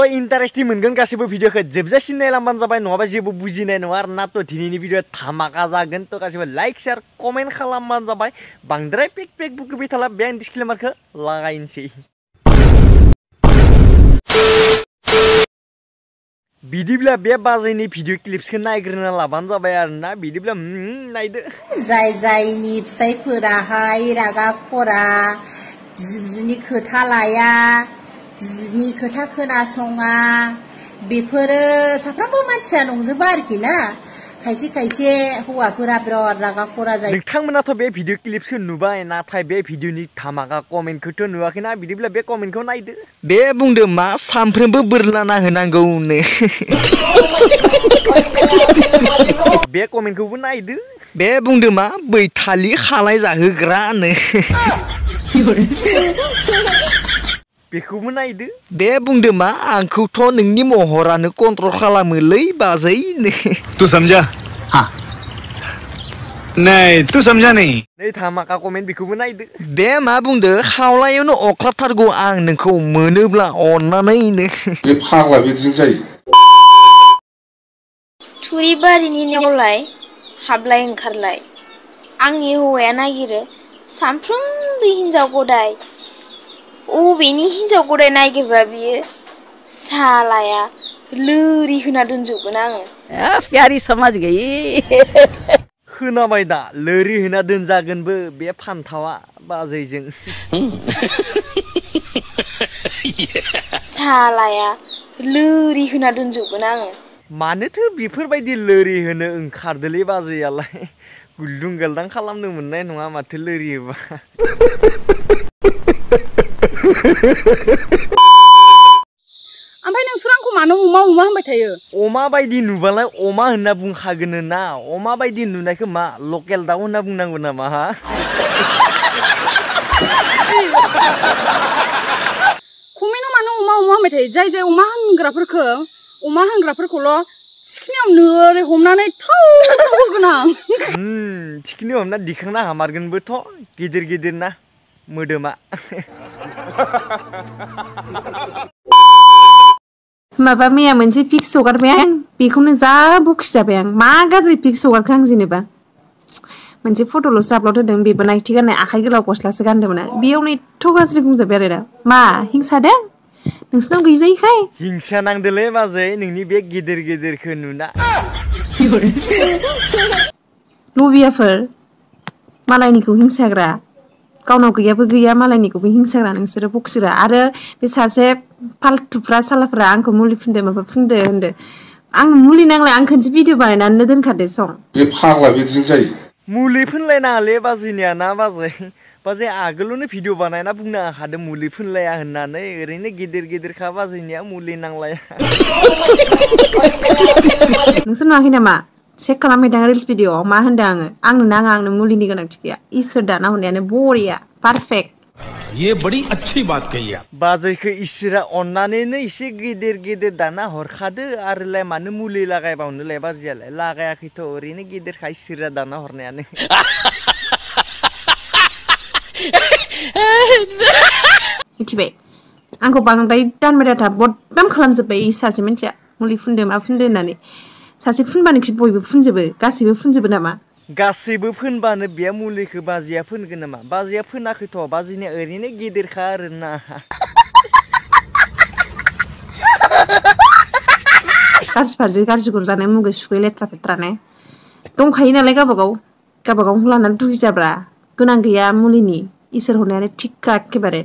तो इन्टारेस्टिं मोनगोन गासैबो भिडिअखौ जोबजासिम नायलांबानो जाबाय नङाबा जेबो बुजिनाय नङा आरोना तो दिनैनि भिडिअ धामाका जागोन तो गासैबो लाइक शेयार कमेन्ट खालामबानो जाबाय बांद्राय पेक पेक बुखुबि थाला बे आं डिसक्लेमारखौ लागायनोसै बिदिब्ला बे बाजैनि भिडिअ क्लिप्सखौ नायग्रोना लाबानो जाबाय आरोना बिदिब्ला नायदो जाय जायनि फिसायफोराहाय रागा खरा बिजिनि खोथा लाया बिजिनि खोथा खोनासङा बेफोरो साफ्रोमबो मानसिया नंजोबा आरोखि ना खायसे खायसे हौवाफोरा बिराद रागा खरा जायो नोंथांमोनाथ' बे भिडिअ क्लिप्सखौ नुबाय नाथाय बे भिडिअनि धामाका कमेन्टखौथ' नुवाखैना बिदिब्ला बे कमेन्टखौ नायदो बे बुंदो मा सानफ्रोमबो बोरलाना होनांगौनो बे कमेन्टखौबो नायदो बे बुंदो मा बैथालि खालाय जाहोग्रानो बेखौबो नायदो बे बुंदो मा आंखौथ' नोंनि महरानो कन्ट्रल खालामोलै बाजैनो तू समझा हाँ नहीं तू समझा नहीं नै धामाका कमेन्ट बेखौबो नायदो बे मा बुंदो खावलायावनो अख्लाबथारगौ आं नोंखौ मोनोब्ला अननानैनो बे फाग्ला बिदिजों जायो थुरिबारिनि नेवलाय हाबलाय ओंखारलाय आंनि हौवाया नागिरो सानफ्रोमबो हिनजाव गदाय अबेनि हिनजाव गदाय नागिरग्रा बियो सालाया लोरि होना दोनजोबगोन आङो प्यारी समझ गई खोनाबाय दा लोरि होना दोनजागोनबो बे फान्थावा बाजैजों सालाया लोरि होना दोनजोबगोन आङो मानोथो बेफोरबायदि लोरि होनो ओंखारदोलै बाजैयालाय गुलदुं गालदां खालामनो मोननाय नङा माथो लोरि होबा ओमफ्राय नोंसोर आंखौ मानो अमा अमा होनबाय थायो अमा बायदि नुबालाय अमा होनना बुंखागोन ना अमा बायदि नुनायखौ मा लकेल दाउ होनना बुंनांगौ नामा हा कमेन्टआव मानो अमा अमा होनबाय थायो जाय जाय अमा होनग्राफोरखौल' थिखिनियाव नोरै हमनानै थाव होगोन आं थिखिनि हमना दिखांना हामारगोनबोथ' गिदिर गिदिर ना मोदोमा माबा मैया मोनसे पिक्स हगारबाय आं बेखौनो जा बखिजाबाय आं मा गाज्रि पिक्स हगारखो आं जेनेबा मोनसे फट'ल'सो आपल'ड होदों बेबो नाइटि गाननाय आखाइ गोलाव गस्लासो गानदोंमोन आं बेयावनो एथ' गाज्रि बुंजाबाय आरो दा मा हिंसादों नोंसिनाव गैजायैखाय हिंसा नांदोलै बाजै नोंनि बे गिदिर गिदिरखौ नुना लबियाफोर मालायनिखौ हिंसाग्रा गावनाव गैयाबो गैया मालायनिखौबो हिंसाग्रा नोंसोरो बक्सिरा आरो बे सासे फालथुफ्रा सालाफ्रा आंखौ मुलि फुनदो माबा फुनदो होनदो आं मुलि नांलाय आं खनसे भिडिअ बानायनानै दोनखादो सं बे फाग्ला बिदिजों जायो मुलि फुनलायनाङालै बाजैनिया ना बाजै आगोलावनो भिडिअ बानायना बुंनो हाखादों मुलि फुनलाया होननानै ओरैनो गिदिर गिदिरखा बाजैनिया मुलि नांलाया नोंसोर नुवाखै नामा चेक खालामहैदां रिल्स भिडिअआव मा होनदों आंनो नाङा आंनो मुलिनि गोनांथि गैया इसोर दाना हरनायानो बरिया पारफेक्ट ये बड़ी अच्छी बात कही है बाजैखौ इसोरा अननानैनो एसे गिदिर गिदिर दाना हरखादो आरोलाय मानो मुलि लागायबावनोलाय बाजैयालाय लागायाखैथ' ओरैनो गिदिरखा इसोरा दाना हरनायानो मिथिबाय आंखौ बांद्राय दानबाय दाथा बदनाम खालामजोब्बाय सासे मानसिया मुलि फुनदो मा फुनदो होननानै सासे फुनबानो बयबो फुनजोबो गासैबो फुनजोबो नामा गासैबो फोनबानो बे मुलिखौ बाजैया फोनगोन नामा बाजैया फोनाखैथ' बाजैनिया ओरैनो गिदिरखा आरोना गाज्रि फारसे गाज्रि गुरजानाय मुगै सुगै लेथ्रा फेथ्रानो दंखायो नालाय गावबागाव लानानै दुगिजाब्रा गोनां गैया मुलिनि इसोर हरनायानो थिगखा एखेबारे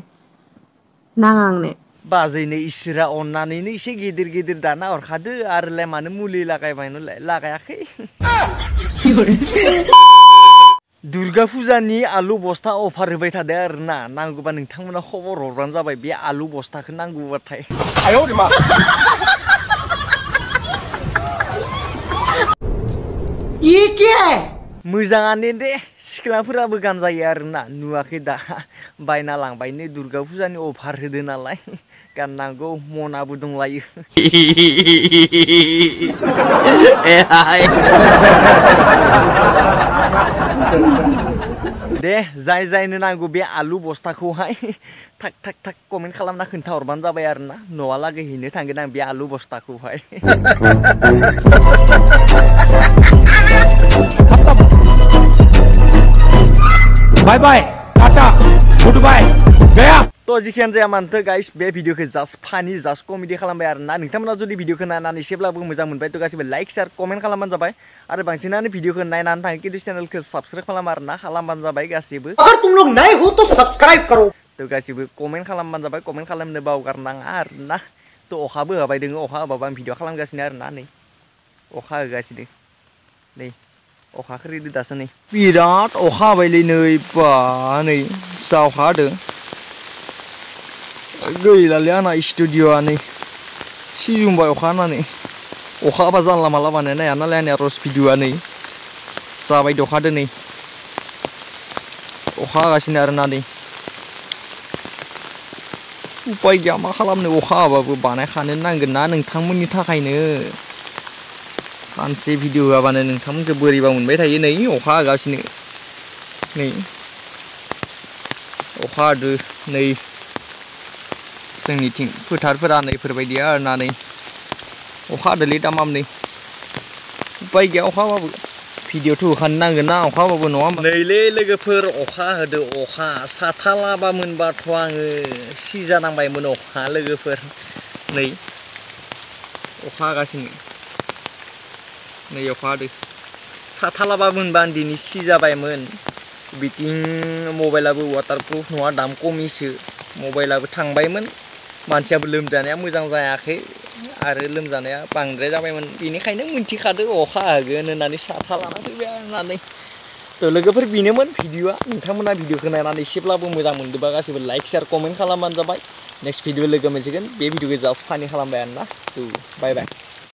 नाङा आंनो बाजैनो इसोरा अननानैनो एसे गिदिर गिदिर दाना हरखादो आरोलाय मानो मुलि लागायबायनोलाय लागायाखै दुर्गा फुजानि आलु बस्था अफार होबाय थादों आरोना नांगौबा नोंथांमोना खबर हरबानो जाबाय बे आलु बस्थाखौ नांगौबाथाय मोजाङानो दे सिख्लाफोराबो गानजायो आरोना नुवाखै दा बायना लांबायनो दुर्गा फुजानि अफार होदो नालाय गाननांगौ मनाबो दंलायो दे जाय जायनो नांगौ बे आलु बस्थाखौहाय थाक थाक थाक कमेन्ट खालामना खोन्थाहरबानो जाबाय आरोना न'आलागै हैनो थांगोन आं बे आलु बस्थाखौहाय बाय बाय टाटा गुड बाय गया तो जिखियानो जाया मानोथो गाइस बे भिडिअखौ जास्ट फानि जास्ट कमेडि खालामबाय आरोना नोंथांमोना जुदि भिडिअखौ नायनानै एसेब्लाबो मोजां मोनबाय तो गासिबो लाइक शेयार कमेन्ट खालामबानो जाबाय आरो बांसिनानो भिडिअखौ नायनानै थाङो किन्तु चेनेलखौ साबस्क्राइब खालाम आरोना खालामबानो जाबाय गासिबो अगर तुम लोग नए हो तो सब्सक्राइब करो तो गासिबो कमेन्ट खालामबानो जाबाय कमेन्ट खालामनो बावगारनाङा आरोना तो अखाबो होबाय दोङो अखा होबाबो आं भिडिअ खालामगासिनो आरोना नै अखा होगासिनो नै अखा खोरिदो दासो नै बिराद अखा हाबायलै नै बा नै जा अखा हादों गैलालै आंना स्टुडिअ'आ नै सिजुंबाय अखा हानानै अखा हाबा जानला मानला बानायनो हाया नालाय आंनिया रस भिडिअ'आ नै जाबायदि अखा हादों नै अखा हागासिनो आरोना नै उपाय गैया मा खालामनो अखा हाबाबो बानायखानो नांगोन ना नोंथांमोननि थाखायनो सानसे भिडिअ होआबानो नोंथांमोनखौ बोरैबा मोनबाय थायो नै अखा हागासिनो नै अखा हादो नै जोंनिथिं फोथारफोरा नैफोरबायदि आरोना नै अखा हादोलै दामाम नै उपाय गैया अखा हाबाबो भिडिअथ' होखानो नांगोन ना अखा हाबाबो नङा होमबा नैलै लोगोफोर अखा होदो अखा साथा लाबामोनबाथ' आङो सिजानांबायमोन अखा लोगोफोर नै अखा हागासिनो नै अखा हादो साथा लाबामोनबा आं दिनै सिजाबायमोन बिथिं मबाइलाबो वाटारप्रुफ नङा दाम खमिसो मबाइलाबो थांबायमोन मानसियाबो लोमजानाया मोजां जायाखै आरो लोमजानाया बांद्राय जाबायमोन बेनिखायनो मिन्थिखादो अखा हागोन होननानै साथा लाना फैबाय होननानै तो लोगोफोर बेनोमोन भिडिअआ नोंथांमोना भिडिअखौ नायनानै एसेब्लाबो मोजां मोनदोंबा गासैबो लाइक शेयार कमेन्ट खालामबानो जाबाय नेक्स्ट भिडिअ लोगो मोनसिगोन बे भिडिअखौ जास्ट फानि खालामबाय आरोना तो बाय बाय